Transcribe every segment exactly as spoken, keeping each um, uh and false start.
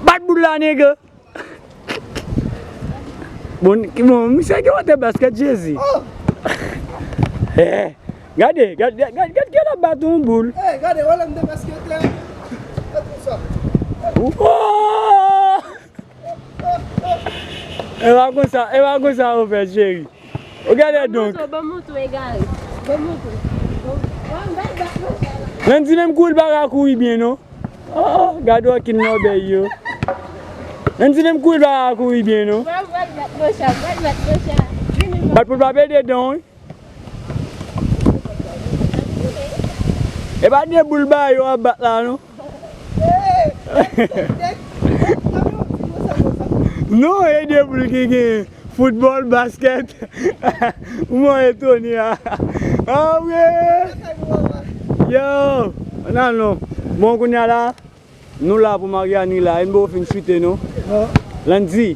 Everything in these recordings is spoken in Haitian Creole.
Bat boul la, nèg. Bon, bon, misye gen wotè basket, Jezi. Eh, gade, gade, gade, gade ki l ap bat yon boul. Ey, gade, Roland de basketè. Gade sa. Woy! E pa konsa, e pa konsa ou fè, cheri. Ou gade donk. Ban m montre w, ban m montre w egare. Ban m montre w. Ban m, ban m, ban m. Landy menm kou l pa ka kouri byen, non. Oh, gade w ki nòbèy yo. Landy menm kou l pa ka kouri byen, non. Ban m, ban m bat monchè, ban m bat monchè. Vini, bat pou l pa pede dan, wi. E pa de boul ba yo ap bat la, non. Non, e de boul ki gen foutbòl, baskèt. Ou mwen etone a. Ah, wi. Yo, nan non. Bon, kounye a la, nou la pou Mariani la, e n poko fin chite, non. Landy,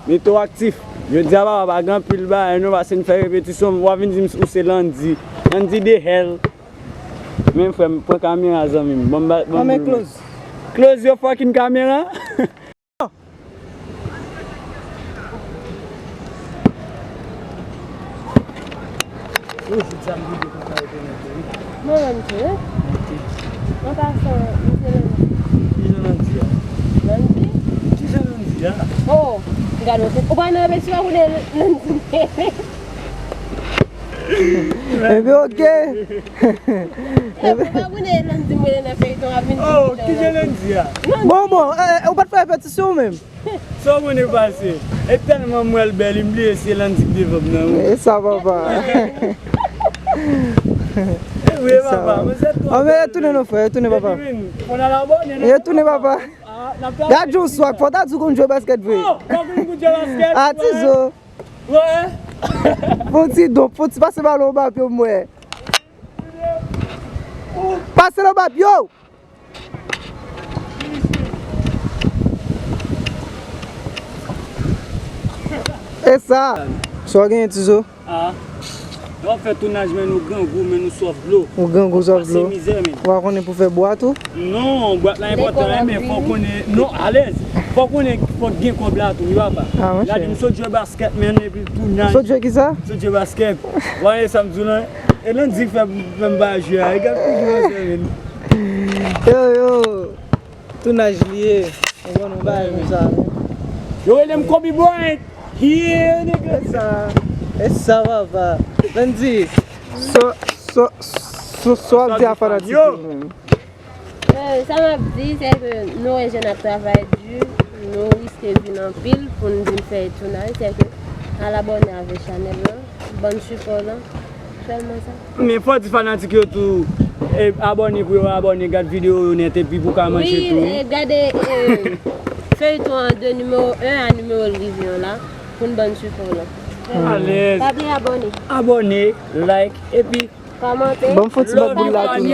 mete w aktif. Jodi a, papa, pa gen anpil bagay, non, pase n fè repetisyon, w a vin di m ou se Landy. Landy de hell. Men frè m, pran kamera zanmi m. Bon, ba, bon, anmen close. Close your fucking camera. Oh, jodi a m rive konn sa yo te mete, wi. Mwen menm tou, wi. Ok. An pasan, misye Landy. Kijan Landy a? Landy? Kijan Landy a? Oh, gade, ou pa nan repetisyon, ou konnen Landy. Ebyen, ok. Ou pa konnen Landy mwen nan feyton ap vin di. Oh, kijan Landy a? Bon, bon, eh, ou pa t fè repetisyon ou menm? Sa w konnen pase? E tèlman m wè l bèl, m bliye se Landy k devan m nan, wi. E sa, papa. E vre, papa. Mwen se tou. Anben, retounen non, frè, retounen, papa. Retounen, papa. Gad yon swag, fò w ta di w konn jwe baskèt vre. Oh, fò w konn jwe baskèt. A ti zo. Wè. Fon ti donk, fon ti pase balon ba pye m wè. Pase l anba pye w. E sa. Sa w genyen, Tizo? Ah. Lè w ap fè tounaj, men nou grangou, men nou sòf dlo. Ou grangou, sòf dlo. Pase mizè, men. Ou pa konnen pou fè bwa tou? Non, bwat la enpòtan, men fò konnen. Non, alèz. Fò konnen, fò gen kòb la tou, wi, papa. Ah, monchè. Gade, m sot jwe baskèt, men, epi tounaj. Sot jwe kisa? Sot jwe baskèt. Wè sa m di w lan. E Landy fè, fè m pa jwe a. E gad figi w, men. Yo, yo. Tounaj li ye. Ou konn yon bagay konsa, men. Yo rele m Kobe Bryant. Yeah, nigga. E sa, e sa, papa. Landy, so, so, so, so ap di a fanatik yo menm? Euh, sa m ap di, se ke nou wè jèn ap travay di, nou riske vi n anpil pou n vin fè tounaj, se ke al abòne avèk chanèl lan, bann sipò lan, sèlman sa. Men fò di fanatik yo tou, e, abòne pou yo abòne, gad videyo yo nèt epi pou ka manje tou. Wi, e, gade, e, feyton an de nimewo en a nimewo l rive an la, pou n bann sipò lan. Alèz. Pa bliye abòne. Abòne, like, epi kòmante. Ban m fon ti bat boul la tou.